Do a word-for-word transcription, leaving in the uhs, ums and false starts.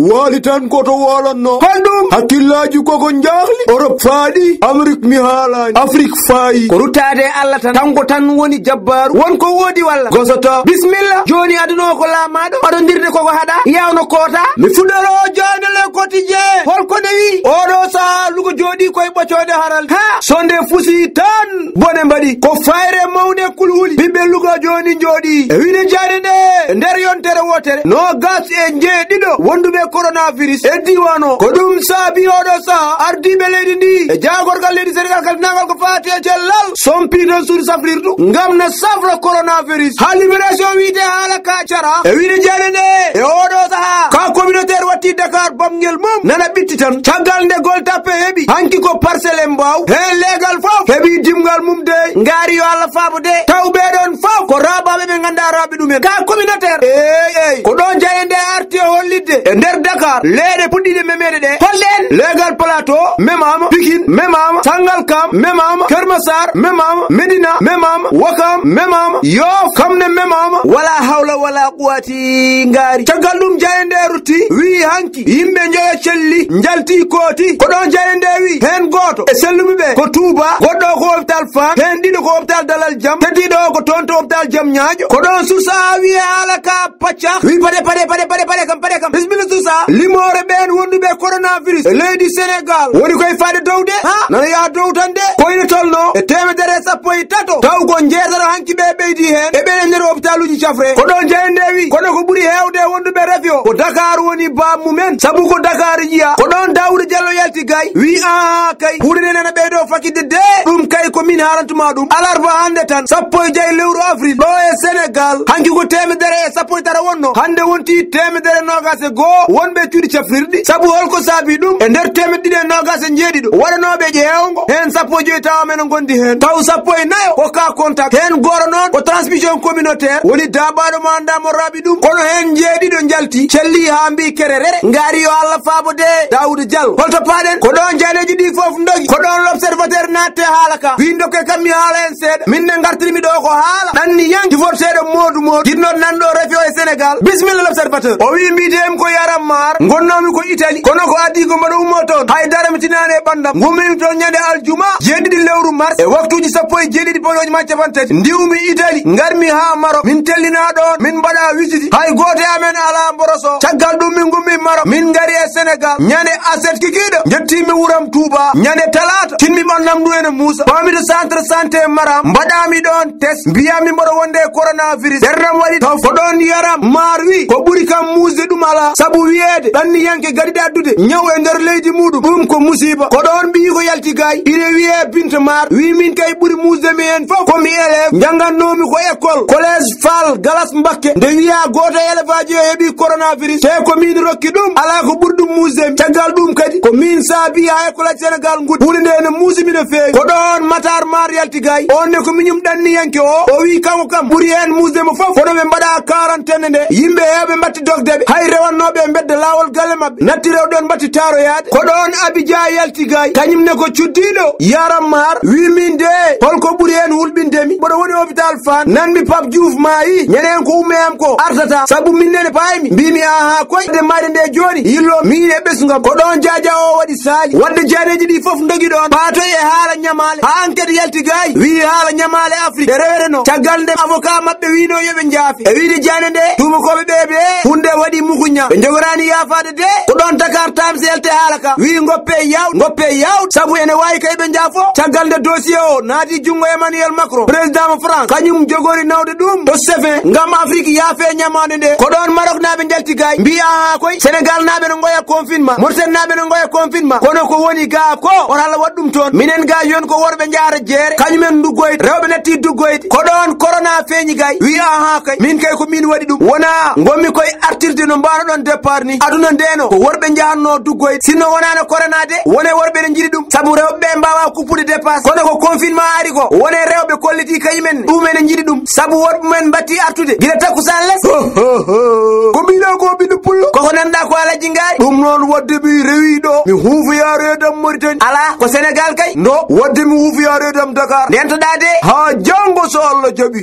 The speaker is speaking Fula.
Waali tan ko to woolanno. Hol ɗum? Hakkillaaji koko njaahli. Europe faaɗi, Amérique mi haalaani. Afrique faayi. Ko ruttaade e Allah tan. Kanko tan woni jabbaaru. Won ko woodi walla? Gosata. Bismillah. Jooni aduna o ko laamaaɗo. Ɓadondirde koko haɗa. Yawno koota. Mi fuɗɗoro jaaynde Le Quotidien. Hol ko nde wi? Oɗo sahaa Lugo jooɗi koye ɓoccoyde haral. Ha! Sonde fusi tan. Bone mbaɗi. Ko fayre mawnde kulhuli. Ɓiɓɓe Lugo jooni njooɗi. E wine jaaynde nde. E nder yontere wootere. Noogas e njeeɗiɗo. Wonduɓe coronavirus. E diiwaan o. Ko ɗum saabi oɗo sahaa. Ardiiɓe leydi ndi. E jaagorgal leydi Senegal kalfinaangal ko faati e cellal. Sompi ɗon suudu safrirdu. Ngam na safra coronavirus. Ha Libération wiide haala ka cara. E wine jaaynde nde. E oɗo sahaa. Ka communautaire watti Dakar bamngel mum. Nana ɓitti tan. Caggal nde Gueule Tapée heɓi. Hanki ko Parcelles e Mbaaw. Heen leegal fof. Heɓi dimngal mum de. Ngaari yo Allah faabo de. Taw ɓee ɗon fof. Ko raaɓaaɓe ɓe nganndaa raaɓe ɗumen. Ka communautaire. Eey, eey. Ko ɗon jaaynde nde arti e hollitde. E nder Dakar. Leeɗe puɗɗiiɗe memeede ɗe. Hol ɗeen? Leegal Plateau. Memaama. Pikine. Memaama. Sangalkam. Memaama. Kermassar. Memaama. Médina. Memaama. Ouakam. Memaama. Yoff. Kam ne memaama. Wala hawla wala quwwati ngaari. Caggal ɗum jaaynde nde rutti. Wi hanki. Yimɓe njoyo celli. Njalti kooti. Ko ɗon jaaynde nde wi. Heen gooto. E sellumi ɓe. Ko Touba. Goɗɗo ko hôpital Fann. Heen ɗiɗo ko hôpital Dalal Jam. Teddiiɗo o ko toon to hôpital Jam Ñaajo. Ko ɗon Source A wi e haala ka pacca. Wi paɗe, paɗe, paɗe, paɗe, paɗe kam, paɗe kam. Bismillah Source A. Limoore ɓeen wonduɓe coronavirus. E leydi Senegal. Woni koye faade dowde. Ha? Nana yaha dow tan de. Ko ina tolno. E teemedere e sappo e tato. Taw ko njeetato hanki ɓe ɓeydi heen. E ɓen e nder hôpitaluuji cafre. Ko ɗon jaaynde nde wi. Kono ko ɓuri heewde e wonduɓe refio. Ko Dakar woni baamumen. Sabu ko Dakar yiya. Ko ɗon Daouda Diallo yalti gay. Wi, "Aa, kay. Huunde nde nana ɓeydo fakitde de. Ɗum kay ko min haalantuma ɗum. Alarba hannde tan. Sappo e joy lewru avril. Ɗo e Senegal. Hanki ko teemedere e sappo e tara wonno. Hannde wonti teemedere noogas e goo. Wonɓe cuuɗi cafrirɗi. Sabu holko saabi ɗum? E nder teemedde ɗiɗi e noogas e njeeɗiɗo. Waɗanooɓe ƴeewngo. Heen sappo e joy tawa men ngondi heen. Taw sappo e nayo ko ka contact. Heen gooro noon ko transmission communautaire. Woni daabaɗo mo anndaa mo raaɓi ɗum. Kono heen njeeɗiɗo njalti. Celli haa mbi kererere. Ngaari yo Allah faabo de. Daouda Diallo. Holto paaɗen? Ko ɗon jaaneeji ɗi fof ndogi. Ko ɗon L'Observateur naatti haala ka. Wi ndokke kam mi haala heen seeɗa. Min ne ngartirmi ɗo ko haala. Ɗanniyanke forteeɗo moodu moodu. Jiɗno nanɗo refio e Senegal. Bismillah L'Observateur. O wi mbiyetee mi ko Yaram Maar. Ngonnoomi ko Italie. Kono ko adii ko mbaɗo ummo toon. Hay dara mi tinaani e ɓanndam. Ngummimi toon ñande aljuma. Jeeɗiɗi lewru mars. E waktuuji sappo e jeeɗiɗi pawɗooji ma capanɗe tati. Ndiwmi Italie. Ngarmi haa Maroc. Min tellina ɗoon. Min mbaɗa wisiti. Hay gooto e amen alaa mboroso. Caggal ɗum min ngummi Maroc. Min ngari e Senegal. Ñande aset kikiiɗo. Njettiimi wuram Touba. Ñande talaata. Tinmi ɓanndam ndu ene muusa. Pawmi to centre santé Maram. Mbaɗaami ɗoon test. Mbiyaami mboɗo wonde e coronavirus. Ɓernam waɗi taw ko ɗoon Yaram Maar wi. Ko ɓuri kam muusde ɗum alaa. Sabu wiyeede ɗanniyanke gariɗo addude ñaw e nder leydi muɗum. Ɗum ko musiba. Ko ɗoon ɓiyi ko yalti gay. Ine wiyee Binta Maar. Wi min kay ɓuri muusde mi heen fof. Ko mi élève. Njanngannoomi ko école. Collège Fall Galas Mbakke. Nde wiyaa gooto e élève aji o heɓi coronavirus. Te ko min rokki ɗum. Alaa ko ɓuri ɗum muusde mi. Caggal ɗum kadi ko min saabi haa école aji Senegal nguddi. Huunde nde ene muusi mi no feewi. Ko ɗoon Matar Maar yalti gay. On ne ko miñum ɗanniyanke o. O wi kanko kam ɓuri heen muusde mo fof. Kono ɓe mbaɗa quarantaine nde. Yimɓe heewɓe mbatti dogde ɓe. Hay rewannooɓe e mbedda laawol galle maɓɓe. Natti rewde on mbatti taaroyaade. Ko ɗoon Abidjan yalti gay. Kañum ne ko cuddiiɗo. Yaram Maar wi min de. Holko ɓuri heen hulɓinde mi? Mboɗo woni hôpital Fann. Nanmi Pape Diouf maayi. Ñande heen ko umme am ko artata. Sabu min nene paaymi. Mbimi aha koy. De mayde nde jooni. Yillo min e ɓesngam. Ko ɗoon jaaja o waɗi saali. Wadde jaaneeji ɗi fof ndogi ɗoon. Paatoy e haala ñamaale. Ha enquête yalti gay. Wi haala ñamaale Afrique. Nde rewere no. Caggal nde avocat maɓɓe wino yo ɓe njaafe. E wiide jaañe nde, tuubakooɓe ɓe ɓe, hunde waɗi mukuña. Ɓe njogoraani yaafaade de, ko ɗoon Dakar Times yalti haala ka. Wi ngoppe yawt, ngoppe yawt, sabu ene waawi kay ɓe njaafo. Caggal nde dossier o naati junngo Emmanuel Macron, président mo France, kañum jogori nawde ɗum to Sefin ngam Afrique yaafe ñamaande nde. Ko ɗoon Maroknaaɓe njalti gay, mbiya haa koy Senegalnaaɓe no ngoya confinement, Mauritanienaaɓe no ngoya confinement. Kono ko woni gaa ko, on Allah waɗ ɗum toon. Minen gaa yon ko worɓe njahata jeere, kañumen nduggoyde, rewɓe natti duggoyde. Ko ɗoon corona feeñi gay. Wi, "Ahaa kay, min kay ko min waɗi ɗum. Wonaa ngonmi koye artirde no mbaawno-ɗon départ ni. Aduna ndee no, ko worɓe njahatnoo duggoyde. Sinno wonaano corona de, wonee worɓe ene njiɗi ɗum. Sabu rewɓe ɓe mbaawaa kuppude dépasse. Kono ko confinement ari ko, wonee rewɓe kolliti kañumen ne. Ɗum ene njiɗi ɗum. Sabu worɓe mumen mbatti artude gila takkusaan les." Ho, ho, ho. Ko mbiɗo ko ɓiɗɗo pullo. Koko nanɗa ko Alaji Ngaari. Ɗum noon waɗde mi rewi ɗo. Mi huufoya reedam Mauritanie. Alaa, ko Senegal kay. No waɗde mi huufoya reedam Dakar. Ndentoɗaa de. Haa janngo so Allah jaɓi.